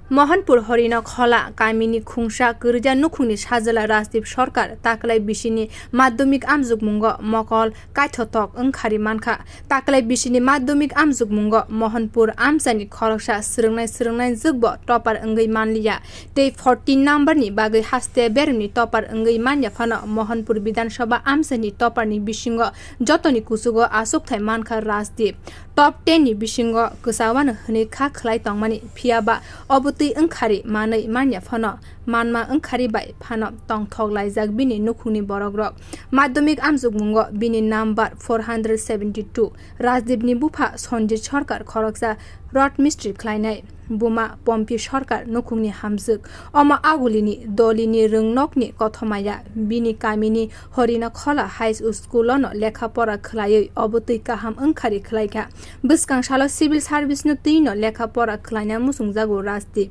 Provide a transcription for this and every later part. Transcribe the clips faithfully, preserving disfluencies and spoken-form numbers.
Mohanpur Horino Khola kamini khungsa kwrwija nukhungni sajla Rajdeep Sarkar taklai bisini madhyamik amjukmungo mokol kaithotok wngkhari mankha. Taklai bisini madhyamik amjukmungo Mohanpur amchaini khoroksa swrwngnai swrwngnai jwkbo topar wngwi manliya tei fourteen number ni bagwi haste beremni topar wngwi manya phano Mohanpur Bidhan Sabha amchaini topar ni bisingo jotoni kuchugo achukthai mankha Rajdeep. Top ten ni bisingo kwchawano hwnwi kha khwlai tongmani, phiya ba obo twi wngkhari manwi manya phano, manma wngkhari bai phano tongthok laijak bini nukhungni borokrok. Madhyamik amjukmungo bini number four hundred seventy two. Rajdeep ni bupha Sanjit Sarkar khoroksa road mistri khlainai. Buma Pompi Sarkar nukhungni hamjwk. Omo agulini dolini rwngnokni kothomaya. Bini kamini Horina Khola High School-o no lekha pora khwlaiwi obo twi kaham wngkhari khwlaikha. Bwskang salo civil service-no twino lekha pora khwlaina muchungjago Rajdeep.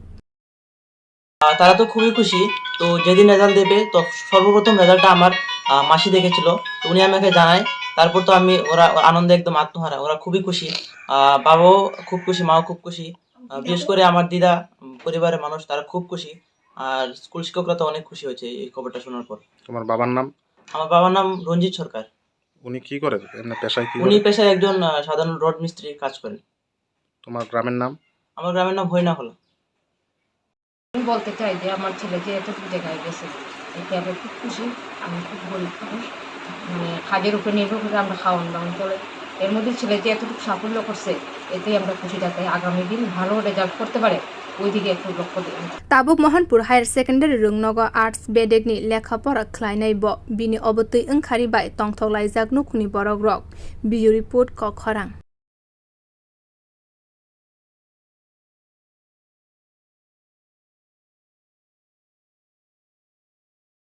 আহ, তারা তো খুবই খুশি। তো যেদিন রেজাল্ট দেবে, তো সর্বপ্রথম রেজাল্টটা আমার, আহ, মাসি দেখেছিল। তো উনি আমাকে জানায়, তারপর তো আমি, ওরা, ওর আনন্দে একদম আত্মহারা, ওরা খুবই খুশি। আহ, বাবাও খুব খুশি, মাও খুব খুশি। আহ, বিশেষ করে আমার দিদা, উম, পরিবারের মানুষ, তারা খুব খুশি। আর স্কুল শিক্ষকরা তো অনেক খুশি হয়েছে এই খবরটা শোনার পর। তোমার বাবার নাম? আমার বাবার নাম রঞ্জিত সরকার। উনি কি করেন? এমনি পেশায় কি উনি করেন? পেশায় একজন, আহ, সাধারণ রড মিস্ত্রি কাজ করেন। তোমার গ্রামের নাম? আমার গ্রামের নাম হরিণাখোলা। আমি বলতে চাই যে আমার ছেলে যে এতটুকু জায়গায় গেছে, এতে আমি খুব খুশি। আমি খুব গরিব মানুষ, মানে কাজের উপরে নির্ভর করে আমরা খাওয়ান দাওয়ান চলে। এর মধ্যে ছেলে যে এতটুকু সাফল্য করছে, এতেই আমরা খুশি থাকি। আগামী দিন ভালো রেজাল্ট করতে পারে, ওই দিকে একটু লক্ষ্য দিই। Tabuk Mohanpur Higher Secondary rwngnogo arts bedekni lekha pora khwlainai bo, bini obo twi wngkhari bai tongthok laijak nukhungni borokrok. Bureau Report, Kokkhorang.